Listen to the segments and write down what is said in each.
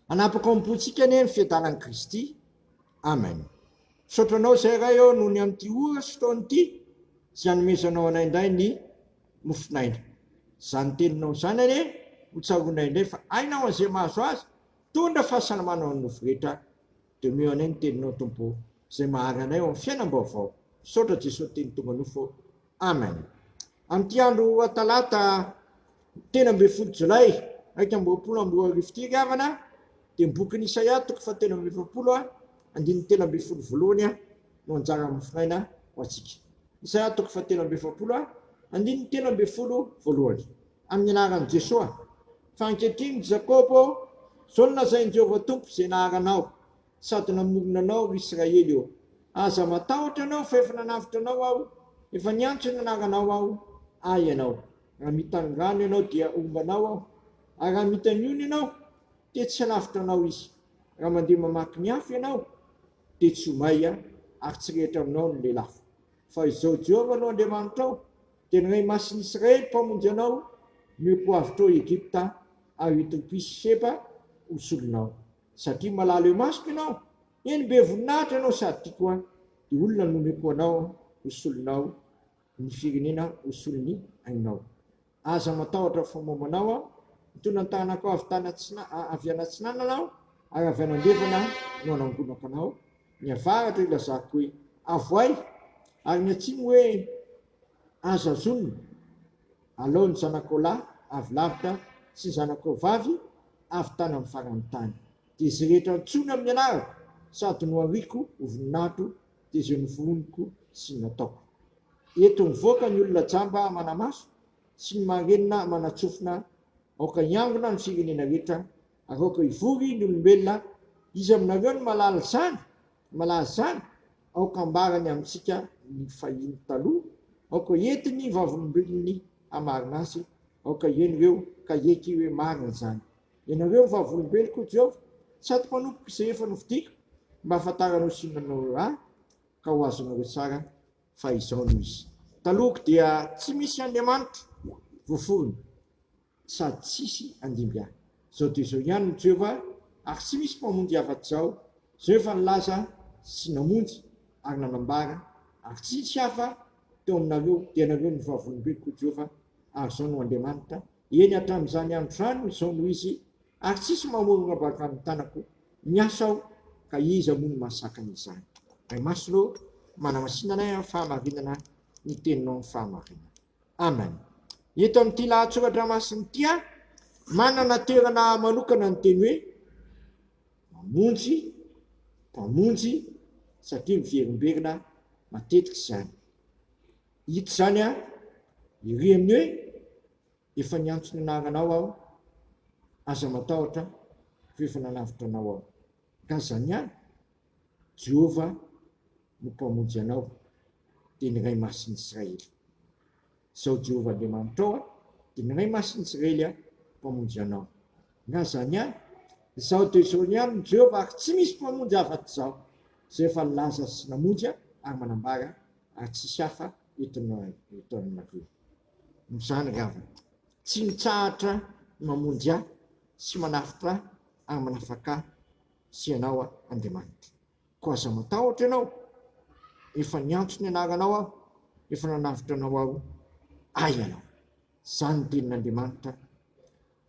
Hanapaka ao am-pontsika anie ny fiadanan'i Kristy. Amen. Misaotra Anao izay Ray ô noho ny amin'ity ora sy fotoana ity izay anomezanao anay indray ny mofon'aina. Izany teninao izany anie ho tsaroanay indray fa aina ho an'izay mahazo azy, mitondra fahasalamana ho an'ny nofo rehetra. Dia omeo anay ny teninao Tompo ô, izay mahary anay ao amin'ny fiainam-baovao. Misaotra Jesoa Teny tonga nofo ô. Amen. Amin'ity andro talata 13 jolay 2021 ity ry havana dia ny bokin'i Isaia toko fahatelo amby efapolo andininy 13 voalohany no anjara mofonaina ho antsika. Isaia toko fahatelo amby efapolo andininy 13 voalohany. Amin'ny anaran'i Jesoa. Fa ankehitriny ry Jakoba ô, izao no lazain'i Jehovah Tompo izay naharanao sady namorona anao, ry Israely ô, Aza matahotra ianao, fa efa nanavotra anao Aho, efa niantso ny anaranao Aho, Ahy ianao. Raha mita ny rano ianao, dia homba anao Aho, ary raha mita ny ony ianao, dia tsy hanavotra anao izy. Raha mandeha mamaky ny afo ianao, dia tsy ho may, ary tsy rehitra aminao ny lelafo. Fa izao Jehovah no Andriamanitrao, dia ny Ray Masin'i Israely Mpamonjy anao, omeko avotra ao Egypta, ary Etiopia sy Sheba ho solonao. Satria malala eo imasoko ianao, eny be voninahitra ianao sady tiako ahy, dia olona nomeko anao ho solonao, ny firenena ho solon'ny ainao. Aza matahotra fa momba anao aho, mitondra ny tanako avy tany atsina, avy any atsinanana aho, ary avy any andrefana no hanangonako anao, ny avaratra ilazako hoe, Avoay, ary ny atsimo hoe, Aza azonina. Alao ny zanakao lahy avy lavitra sy ny zanakao vavy avy tany amin'ny faran'ny tany. Dia izay rehetra antsoina amin'ny anarako sady nohariko ho voninahitro dia izay noforoniko sy nataoko. Eto mivoaka ny olona jamba mana-maso sy ny marenina mana-tsofina, aoka hiangona ny firenena rehetra ary aoka hivory ny olombelona, iza aminareo no mahalala izany? Malaza izany, aoka hambarany amintsika ny fahiny taloha, aoka entiny vavolombelony hamarina azy, aoka heno ireo ka hieky hoe marina izany. Ianareo no vavolombeloko, hoy Jehovah, sady mpanompoko izay efa nofidiko, mba hahafantaranao sy hinanareo ahy, ka ho azonareo tsara fa izao no izy. Talohako dia tsy misy Andriamanitra voaforona. sady tsisy handimby ahy. Izao dia izao ihany no Jehovah, ary tsy misy mpamonjy afa-tsy Izaho, izao efa nilaza sy namonjy ary nanambara, ary tsy hisy hafa teo aminareo, dia ianareo no vavolombeloko, hoy Jehovah, ary Izaho no Andriamanitra, eny, hatramin'izany andro izany izao no izy, ary tsisy mamorona baka amin'ny tanako, miasa Aho, ka iza moa no mahasakana izany? Ray Masina ô, manamasina anay amin'ny fahamarinana, ny teninao ny fahamarinana. Amen. Eto amin'ity lahatsoratra masina ity aho, manana toerana manokana ny teny hoe mamonjy, mpamonjy, satria miverimberina matetika izany. Hita izany aho, ery amin'ny hoe efa niantso ny anaranao aho, aza matahotra fa efa nanavotra anao aho. Ka izany ihany, Jehovah no Mpamonjy anao, dia ny Ray Masin'i Israely. Izao Jehovah Andriamanitrao, dia ny Ray Masin'i Israely, Mpamonjy anao. Na izany ihany, Izaho dia izao ihany no Jehovah, ary tsy misy Mpamonjy afa-tsy Izaho, izay efa nilaza sy namonjy ary manambara, ary tsy hisy hafa eto aminareo. Noho izany, ry havana, tsy mitsahatra ny mamonjy ahy sy manafotra ahy ary manafaka ahy sy ianao aho Andriamanitra. Koa aza matahotra ianao, efa niantso ny anaranao aho, efa nanavotra anao aho, ahy ianao. Izany ny tenin'Andriamanitra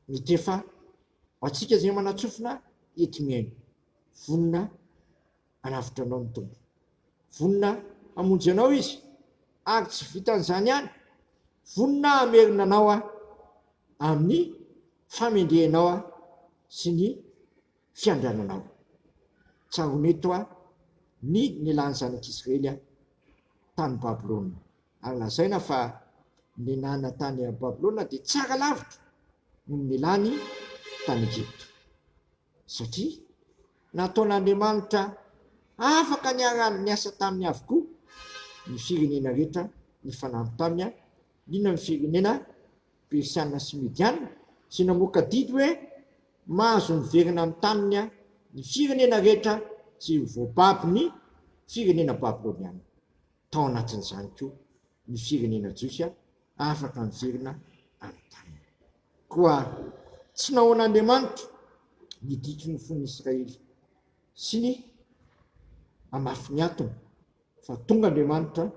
mitefa ho antsika izay manan-tsofina ety mihaino. Vonona hanavotra anao ny Tompo. Vonona hamonjy anao Izy, ary tsy vitan'izany ihany, vonona hamerina anao aho amin'ny famendrehanao aho sy ny fiandriananao. Tsaroana eto ny nilan'ny zanak'Israely tany Babylona. Ary lazaina fa ny nialana tany Babylona dia tsara lavitra noho ny nialany tany Egypta. Satria nataon'Andriamanitra afaka niara-niasa taminy avokoa ny firenena rehetra nifanampy taminy, indrindra ny firenena Persiana sy Mediana, izay namoaka didy hoe mahazo miverina amin'ny taniny ny firenena rehetra izay ho voababo ny firenena babyloniana. Tao anatin'izany koa ny firenena jiosy afaka miverina amin'ny taniny. Koa tsy nahoan'Andriamanitra. Ny ditry ny fon'ny Israely sy ny hamafin'ny atony fa tonga Andriamanitra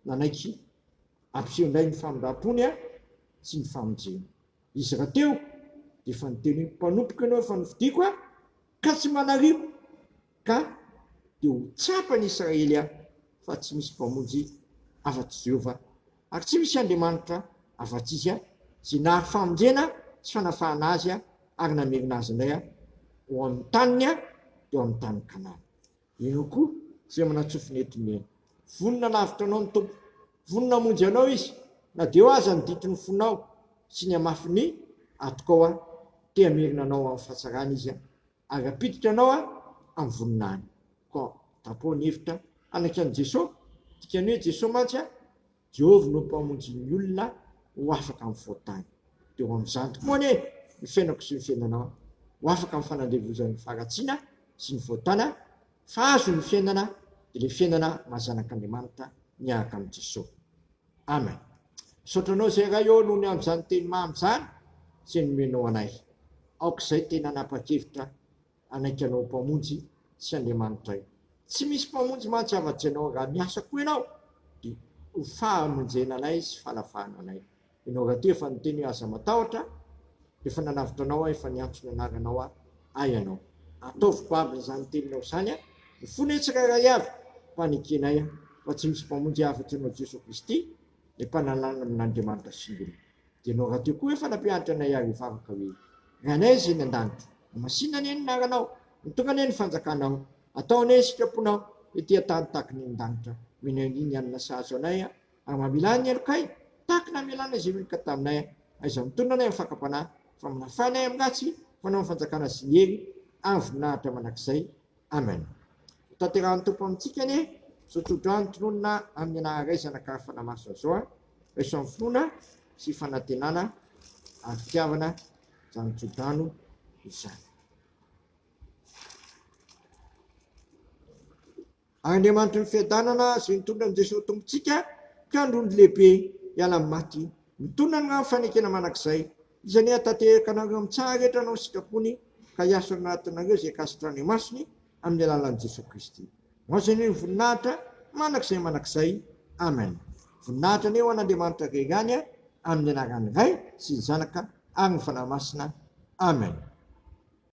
nanaiky hampiseho indray ny famindram-pony sy ny famonjeny. Izy rahateo dia efa niteny hoe, Mpanompoko ianao efa nofidiko aho, ka tsy manariako, ka dia ho tsapan'i Israely aho fa tsy misy mpamonjy afa-tsy Jehovah, ary tsy misy Andriamanitra afa-tsy Izy, izay nahary famonjena sy fanafahana azy ary namerina azy indray ho amin'ny taniny, dia ao amin'ny tanin'i Kanana. Ianao koa izay manan-tsofina eto mihaino. Vonona hanavotra anao ny Tompo. Vonona hamonjy anao Izy, na dia eo aza ny ditin'ny fonao sy ny hamafin'ny atokao aho. Te hamerina anao amin'ny fahatsarana Izy ary hampiditra anao amin'ny voninahiny. Koa tapaho ny hevitra hanaiky an'i Jesoa. Dikany hoe Jesoa mantsy Jehovah no Mpamonjy ny olona ho afaka amin'ny fahotany. Dia ho amin'izany tokoa anie ny fiainako sy ny fiainanao, ho afaka amin'ny fanandevozan'ny faharatsiana sy ny fahotana, fa azo ny fiainana, dia ilay fiainana maha zanak'Andriamanitra miaraka amin'i Jesoa. Amen. Misaotra Anao izay Ray ô noho ny amin'izany teny mamy izany izay nomenao anay. Aoka izay tena hanapa-kevitra hanaiky Anao ho Mpamonjy sy Andriamanitray. Tsy misy Mpamonjy mantsy afa-tsy Ianao, raha miasa koa Ianao dia ho fahamonjena anay sy fanafahana anay. Ianao rahateo efa niteny hoe aza matahotra, efa nanavotra anao aho, efa niantso ny anaranao aho Ianao. Ataovy babin'izany teninao izany ny fonay tsirairay avy mba hanekenay fa tsy misy Mpamonjy afa-tsy Ianao Jesoa Kristy, ilay Mpanalana amin'Andriamanitra sy ny olona. Dia ianao rahateo koa efa nampianatra anay ary hivavaka hoe, Ry Anay izay any an-danitra, homasina anie ny anaranao, ho tonga anie ny fanjakanao, atao anie ny sitraponao, ety an-tany tahaka ny any an-danitra. Omena anie ny hanina sahaza anay, ary mamelà ny helokay, tahaka ny namelàna izay meloka taminay. Aiza mitonona anay amin'ny fakam-panahy, fa manafà anay amin'ny ratsy, fa anao ny fanjakana sy ny hery ary ny voninahitra mandrakizay. Amen. Ho tanterahan'ny Tompo amintsika anie izao tsodrano tononina amin'ny anaran'ny Ray, Zanaka ary Fanahy Masina izao a. Raiso amin'ny finoana sy fanantenana ary fitiavana izany tsodrano izany. Andriamanitry ny fiadanana izay nitondra an'i Jesoa Tompontsika, mpiandry ondry lehibe hiala amin'ny maty, mitondra ny rano fanekena mandrakizay, Izy anie hahatanteraka anareo amin'ny tsara rehetra hanao ny sitrapony ka hiasa ao anatinareo izay ankasitrahany imasony amin'ny alalan'i Jesoa Kristy. Ho Azy anie ny voninahitra mandrakizay mandrakizay. Amen. Voninahitra anie ho an'Andriamanitra irery ihany amin'ny anaran'ny Ray sy ny Zanaka ary ny Fanahy Masina. Amen.